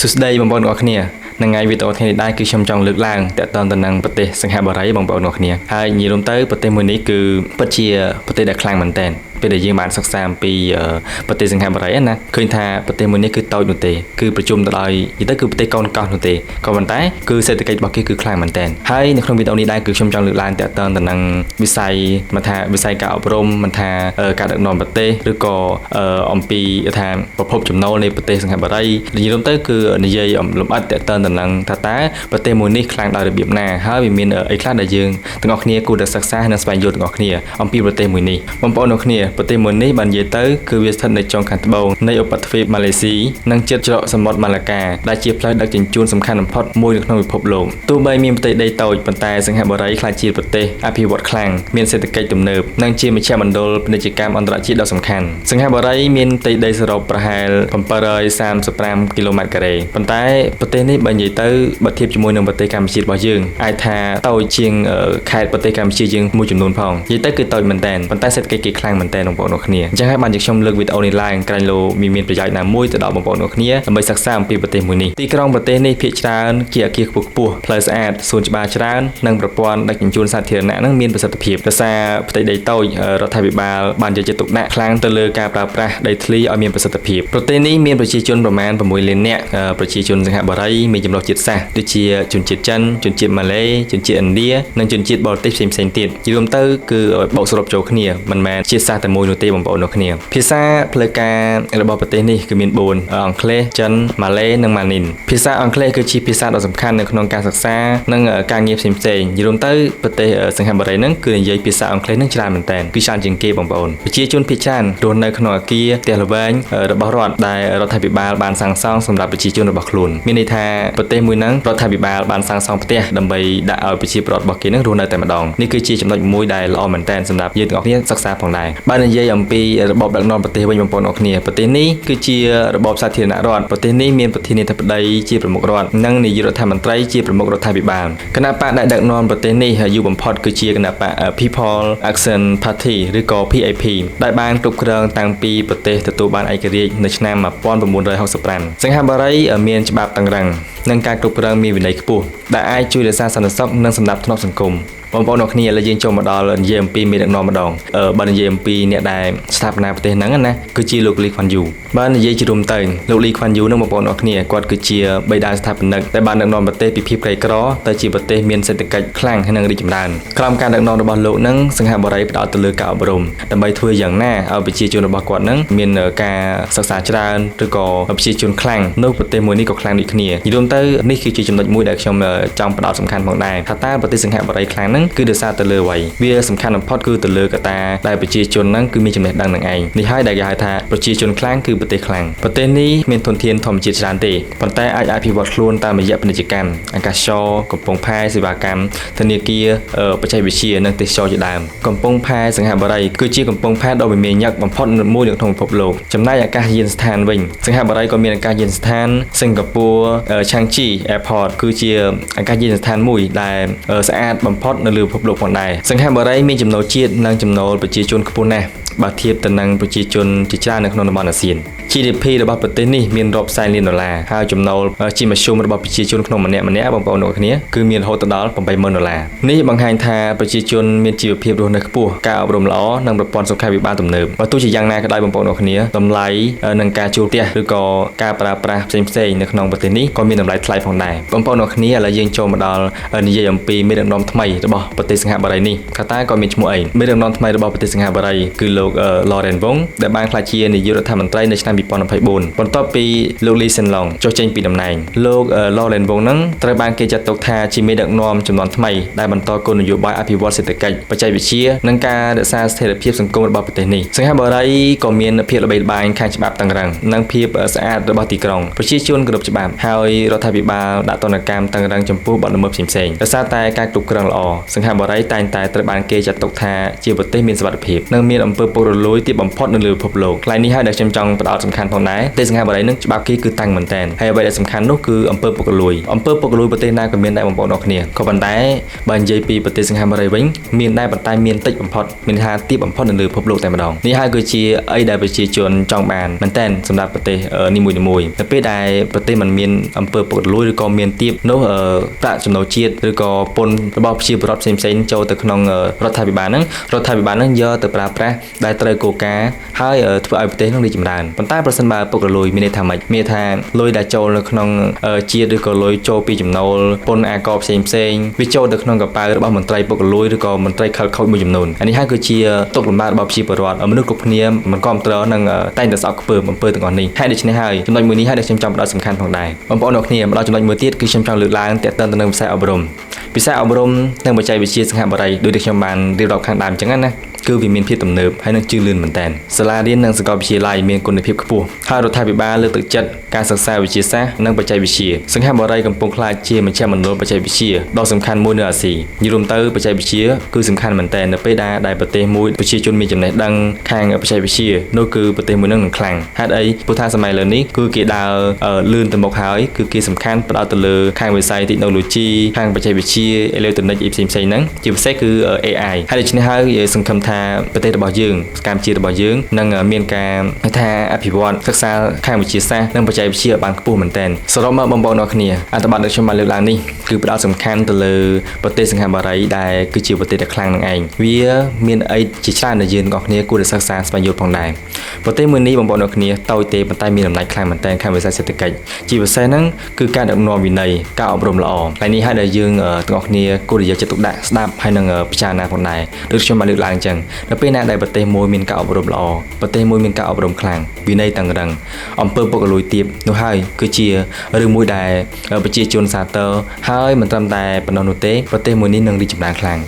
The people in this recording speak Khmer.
សួស្តីបងប្អូនទាំងអស់គ្នានៅថ្ងៃវីដេអូថ្ងៃនេះដែរគឺខ្ញុំចង់លើកឡើងទាក់ទងទៅនឹងប្រទេសសិង្ហបុរីបងប្អូនទាំងអស់គ្នាហើយនិយាយរួមទៅប្រទេសមួយនេះគឺពិតជាប្រទេសដែលខ្លាំងមែនទែនពេលដែលយើងបានសិក្សាអំពីប្រទេសសិង្ហបុរីណាឃើញថាប្រទេសមួយនេះគឺតូចនោះទេគឺប្រជុំទៅដោយនិយាយទៅគឺប្រទេសកូនកោះនោះទេក៏ប៉ុន្តែគឺសេដ្ឋកិច្ចរបស់គេគឺខ្លាំងមែនទែនហើយនៅក្នុងវីដេអូនេះដែរគឺខ្ញុំចង់លើកឡើងទាក់ទងទៅនឹងវិស័យមិនថាវិស័យការអប់រំមិនថាការដឹកនាំប្រទេសឬក៏អំពីថាប្រភពចំណូលនៃប្រទេសសិង្ហបុរីនិយាយរួមទៅគឺនិយាយលម្អិតទាក់ទងទៅនឹងថាតើប្រទេសមួយនេះខ្លាំងដោយរបៀបណាហើយវាមានអីខ្លះដែលយើងទាំងអស់គ្នាគួរតែសិក្សានិងស្វែងយល់ទាំងអស់គ្នាអំពីប្រទេសមួយនេះបងប្អូនទាំងគ្នាប្រទេសមួយនេះបាននិយាយទៅគឺវាស្ថិតនៅចុងខាងត្បូងនៃឧបទ្វីបម៉ាឡេស៊ីនិងជិតច្រកសមុទ្រម៉ាឡាកាដែលជាផ្លូវដឹកជញ្ជូនសំខាន់បំផុតមួយនៅក្នុងពិភពលោកទោះបីមានផ្ទៃដីតូចប៉ុន្តែសិង្ហបុរីក្លាយជាប្រទេសអភិវឌ្ឍខ្លាំងមានសេដ្ឋកិច្ចទំនើបនិងជាមជ្ឈមណ្ឌលពាណិជ្ជកម្មអន្តរជាតិដ៏សំខាន់សិង្ហបុរីមានផ្ទៃដីសរុបប្រហែល735គីឡូម៉ែត្រការ៉េប៉ុន្តែប្រទេសនេះបើនិយាយទៅបើធៀបជាមួយនឹងប្រទេសកម្ពុជារបស់យើងអាចថាតូចជាងខេត្តប្រទេសកម្ពុជាយើងមួយចំនួនផងនិយាយទៅគឺតូចមែនតើប៉ុន្តែសេដ្ឋកិច្ចគេខ្លាំងមែនតើបងប្អូនទាំងគ្នាអញ្ចឹងហើយបានជាខ្ញុំលើកវីដេអូនេះឡើងក្រែងលោមានប្រយោជន៍ណាមួយទៅដល់បងប្អូនទាំងគ្នាដើម្បីសិក្សាអំពីប្រទេសមួយនេះទីក្រុងប្រទេសនេះភាគច្រើនជាអគារខ្ពស់ខ្ពស់ផ្លូវស្អាតសួនច្បារច្រើននិងប្រព័ន្ធដឹកជញ្ជូនសាធារណៈនឹងមានប្រសិទ្ធភាពដោយសារផ្ទៃដីតូចរដ្ឋាភិបាលបានយកចិត្តទុកដាក់ខ្លាំងទៅលើការប្រើប្រាស់ដីធ្លីឲ្យមានប្រសិទ្ធភាពប្រទេសនេះមានប្រជាជនប្រមាណ6លាននាក់ប្រជាជនសិង្ហបុរីមានចម្រុះជាតិសាសន៍ដូចជាជនជាតិចិនជនជាតិម៉ាឡេជនជាតិឥណ្ឌានិងជនជាតិបរទេសផ្សេងៗទៀតរួមទៅគឺបូកសរុបចូលគ្នាមិនមែនជាតិសាសន៍តែមួយនោះទេបងប្អូនទាំងគ្នាភាសាផ្លូវការរបស់ប្រទេសនេះគឺមាន4អង់គ្លេសចិនម៉ាឡេនិងម៉ានីនភាសាអង់គ្លេសគឺជាភាសាដ៏សំខាន់នៅក្នុងការសិក្សានិងការងារផ្សេងៗរួមទៅប្រទេសសិង្ហបុរីហ្នឹងគឺនិយាយភាសាអង់គ្លេសហ្នឹងច្រើនមែនតើគឺច្រើនជាងគេបងប្អូនប្រជាជនភាគច្រើនរស់នៅក្នុងអគារផ្ទះល្វែងរបស់រដ្ឋដែលរដ្ឋាភិបាលបានសាងសង់សម្រាប់ប្រជាជនរបស់ខ្លួនមានន័យថាប្រទេសមួយហ្នឹងរដ្ឋាភិបាលបានសាងសង់ផ្ទះដើម្បីដាក់ឲ្យប្រជាពលរដ្ឋរបស់គេហ្នឹងរស់នៅតែម្ដងនេះគឺជាចំណុចមួយដែលល្អមែនតើសម្រាប់យើងទាំងអស់គ្នាសិក្សាផងដែរបាននិយាយអំពីរបបដឹកនាំប្រទេសវិញបងប្អូនអរគ្នាប្រទេសនេះគឺជារបបសាធារណរដ្ឋប្រទេសនេះមានប្រធានាធិបតីជាប្រមុខរដ្ឋនិងនាយករដ្ឋមន្ត្រីជាប្រមុខរដ្ឋាភិបាលគណបក្សដែលដឹកនាំប្រទេសនេះយូរបំផុតគឺជាគណបក្ស People Action Party ឬក៏ PAP ដែលបានគ្រប់គ្រងតាំងពីប្រទេសទទួលបានឯករាជ្យនៅឆ្នាំ1965សិង្ហបុរីមានច្បាប់តឹងរ៉ឹងនិងការគ្រប់គ្រងមានវិន័យខ្ពស់ដែលអាចជួយរក្សាសន្តិសុខនិងសណ្ដាប់ធ្នាប់សង្គមបងប្អូនអ្នកគ្នាឥឡូវយើងចូលមកដល់និយាយអំពីមេដឹកនាំម្ដងបើនិយាយអំពីអ្នកដែលស្ថាបនាប្រទេសហ្នឹងណាគឺជាលោកលីខ្វាន់យូបើនិយាយជារួមទៅលោកលីខ្វាន់យូនឹងបងប្អូនអ្នកគ្នាគាត់គឺជាបិតាស្ថាបនិកដែលបានដឹកនាំប្រទេសពីភាពក្រីក្រទៅជាប្រទេសមានសេដ្ឋកិច្ចខ្លាំងហើយនិងរីកចម្រើនក្រោមការដឹកនាំរបស់លោកហ្នឹងសិង្ហបុរីផ្ដោតទៅលើការអប់រំដើម្បីធ្វើយ៉ាងណាឲ្យប្រជាជនរបស់គាត់ហ្នឹងមានការសិក្សាច្រើនឬក៏ប្រជាជនខ្លាំងនោះប្រទេសមួយនេះក៏ខ្លាំងដូចគ្នានិយាយរួមទៅនេះគឺជាចំណុចមួយដែលខ្ញុំចង់ផ្ដោតសំខាន់ផងដែរថាតើប្រទេសសិង្ហបុរីខ្លាំងហ្នឹងគឺដោយសារទៅលើអ្វីវាសំខាន់បំផុតគឺទៅលើកត្តាដែលប្រជាជនហ្នឹងគឺមានចំណេះដឹងនឹងឯងនេះហើយដែលគេហៅថាប្រជាជនខ្លាំងគឺប្រទេសខ្លាំងប្រទេសនេះមានធនធានធម្មជាតិច្រើនទេប៉ុន្តែអាចអភិវឌ្ឍខ្លួនតាមរយៈពាណិជ្ជកម្មអាកាសចរកំពង់ផែសេវាកម្មធនាគារបច្ចេកវិទ្យានិងទេសចរជាដើមកំពង់ផែសិង្ហបុរីគឺជាកំពង់ផែដ៏មមាញឹកបំផុតមួយនៅក្នុងពិភពលោកចំណែកអាកាសយានដ្ឋានវិញសិង្ហបុរីក៏មានអាកាសយានដ្ឋានសិង្ហបុរីឆាងជី Airport គឺជាអាកាសយានដ្ឋានមួយដែលស្អាតបំផុតនៅលើពិភពលោកផងដែរសិង្ហបុរីមានចំណូលជាតិនិងចំណូលប្រជាជនខ្ពស់ណាស់បើធៀបទៅនឹងប្រជាជនជាច្រើននៅក្នុងតំបន់អាស៊ាន GDP របស់ប្រទេសនេះមានរាប់សែនលានដុល្លារហើយចំណូលជាមធ្យមរបស់ប្រជាជនក្នុងម្នាក់ម្នាក់បងប្អូនទាំងគ្នាគឺមានរហូតដល់80000ដុល្លារនេះបង្ហាញថាប្រជាជនមានជីវភាពរស់នៅខ្ពស់ការអប់រំល្អនិងប្រព័ន្ធសុខាភិបាលទំនើបបើទោះជាយ៉ាងណាក៏ដោយបងប្អូនទាំងគ្នាតម្លៃនិងការជួលផ្ទះឬក៏ការប្រើប្រាស់ផ្សេងៗនៅក្នុងប្រទេសនេះក៏មានតម្លៃថ្លៃផងដែរបងប្អូនទាំងគ្នាឥឡូវយើងចូលមកដល់និយាយអំពីមេដឹកនាំថ្មីរបស់ប្រទេសសិង្ហបុរីនេះថាតើក៏មានឈ្មោះអីមេដឹកនាំថ្មីរបស់ប្រទេសសិង្ហបុរីគឺលោក Lawrence Wong ដែលបានក្លាយជានាយករដ្ឋមន្ត្រីនៅឆ្នាំ2024បន្ទាប់ពីលោកលីសិនឡុងចុះចេញពីតំណែងលោក Lawrence Wong នឹងត្រូវបានគេចាត់ទុកថាជាមេដឹកនាំជំនាន់ថ្មីដែលបន្តគោលនយោបាយអភិវឌ្ឍសេដ្ឋកិច្ចបច្ចេកវិទ្យានិងការរក្សាស្ថិរភាពសង្គមរបស់ប្រទេសនេះសិង្ហបុរីក៏មានភាពល្បីល្បាញខាងច្បាប់តឹងរ៉ឹងនិងភាពស្អាតរបស់ទីក្រុងប្រជាជនគោរពច្បាប់ហើយរដ្ឋាភិបាលដាក់ទណ្ឌកម្មតឹងរ៉ឹងចំពោះបទល្មើសផ្សេងៗដោយសារតែការគ្រប់គ្រងល្អសិង្ហបុរីតែងតែត្រូវបានគេចាត់ទុកថាជាប្រទេសមានសុវត្ថិភាពនិងមានអំពើ ពុករលួយទាបបំផុតនៅលើពិភពលោកកន្លែងនេះហើយដែលខ្ញុំចង់ផ្ដោតសំខាន់ផងដែរប្រទេសសិង្ហបុរីនឹងច្បាប់គេគឺតាំងមែនតើហើយអ្វីដែលសំខាន់នោះគឺអំពើពុករលួយអំពើពុករលួយប្រទេសណាក៏មានដែរបងប្អូនអរគ្នាក៏ប៉ុន្តែបើនិយាយពីប្រទេសសិង្ហបុរីវិញមានដែរប៉ុន្តែមានតិចបំផុតមានថាទាបបំផុតនៅលើពិភពលោកតែម្ដងនេះហើយគឺជាអីដែលប្រជាជនចង់បានមែនតើសម្រាប់ប្រទេសនីមួយៗនៅពេលដែលប្រទេសមិនមានអំពើពុករលួយឬក៏មានទាបនោះប្រាក់ចំណូលជាតិឬក៏ពន្ធរបស់ប្រជាពលរដ្ឋផ្សេងៗចូលទៅក្នុងរដ្ឋាភិបាលហ្នឹងរដ្ឋាភិបាលហ្នឹងយកទៅប្រើប្រាស់ដែលត្រូវគោលការណ៍ហើយធ្វើឲ្យប្រទេសហ្នឹងរីកចម្រើនប៉ុន្តែប្រសិនបើពុករលួយមានន័យថាម៉េចមានថាលុយដែលចូលនៅក្នុងជាតិឬក៏លុយចូលពីចំណូលពន្ធអាករផ្សេងផ្សេងវាចូលទៅក្នុងកប៉ៅរបស់មន្ត្រីពុករលួយឬក៏មន្ត្រីខិលខូចមួយចំនួនអានេះហើយគឺជាទុកលំបាករបស់ប្រជាពលរដ្ឋមនុស្សគ្រប់គ្នាមិនគ្រប់គ្រងនិងតែងតែស្អប់ខ្ពើមអំពើទាំងអស់នេះហើយដូច្នេះហើយចំណុចមួយនេះហើយដែលខ្ញុំចង់ផ្ដោតសំខាន់ផងដែរបងប្អូនអរគ្នាមកដល់ចំណុចមួយទៀតគឺខ្ញុំចង់លើកឡើងទាក់ទងទៅនឹងវិស័យអប់រំវិស័យអប់រំនិងបច្ចេកវិទ្យាសិង្ហបុរីដូចដែលខ្ញុំបានរៀបរាប់ខាងដើមអញ្ចឹងណាគឺវាមានភាពទំនើបហើយនឹងជឿនលឿនមែនតើសាលារៀននិងសាកលវិទ្យាល័យមានគុណភាពខ្ពស់ហើយរដ្ឋាភិបាលលើកទឹកចិត្តការសិក្សាវិទ្យាសាស្ត្រនិងបច្ចេកវិទ្យាសិង្ហបុរីកំពុងក្លាយជាមជ្ឈមណ្ឌលបច្ចេកវិទ្យាដ៏សំខាន់មួយនៅអាស៊ីនិយាយរួមទៅបច្ចេកវិទ្យាគឺសំខាន់មែនតើនៅពេលដែលប្រទេសមួយប្រជាជនមានចំណេះដឹងខាងបច្ចេកវិទ្យានោះគឺប្រទេសមួយនឹងនឹងខ្លាំងហេតុអីព្រោះថាសម័យលើនេះគឺគេដើរលឿនទៅមុខហើយគឺគេសំខាន់ផ្ដោតទៅលើខាងវិស័យ technology ខាងបច្ចេកវិទ្យាអេឡិចត្រូនិកផ្សេងៗហ្នឹងជាពិសេសគឺ AI ហើយដូច្នេះហើយសង្ឃឹមថាប្រទេសរបស់យើងកម្ពុជារបស់យើងនឹងមានការថាអភិវឌ្ឍសិក្សាខាងវិទ្យាសាស្ត្រនិងបច្ចេកវិទ្យាបានខ្ពស់មែនទែនសរុបមកបងប្អូនអរគ្នាអត្ថបទដែលខ្ញុំបានលើកឡើងនេះគឺផ្ដោតសំខាន់ទៅលើប្រទេសសិង្ហបុរីដែលគឺជាប្រទេសដែលខ្លាំងនឹងឯងវាមានអីជាច្រើនដែលយើងទាំងអស់គ្នាគួរតែសិក្សាស្វែងយល់ផងដែរប្រទេសមួយនេះបងប្អូនអរគ្នាតូចទេប៉ុន្តែមានអំណាចខ្លាំងមែនទែនខាងវិស័យសេដ្ឋកិច្ចជាពិសេសហ្នឹងគឺការដឹកនាំវិន័យការអប់រំល្អហើយនេះហើយដែលយើងទាំងអស់គ្នាគួរតែយកចិត្តទុកដាក់ស្ដាប់ហើយនឹងពិចារណាផងដែរដូចខ្ញុំបានលើកឡើងអញ្ចឹងនៅពេលណាដែលប្រទេសមួយមានការអប់រំល្អប្រទេសមួយមានការអប់រំខ្លាំងវិន័យតឹងរឹងអំពើពុករលួយទាបនោះហើយគឺជារឿងមួយដែលប្រជាជនសាទរហើយមិនត្រឹមតែប៉ុណ្ណោះនោះទេប្រទេសមួយនេះនឹងរីកចម្រើនខ្លាំង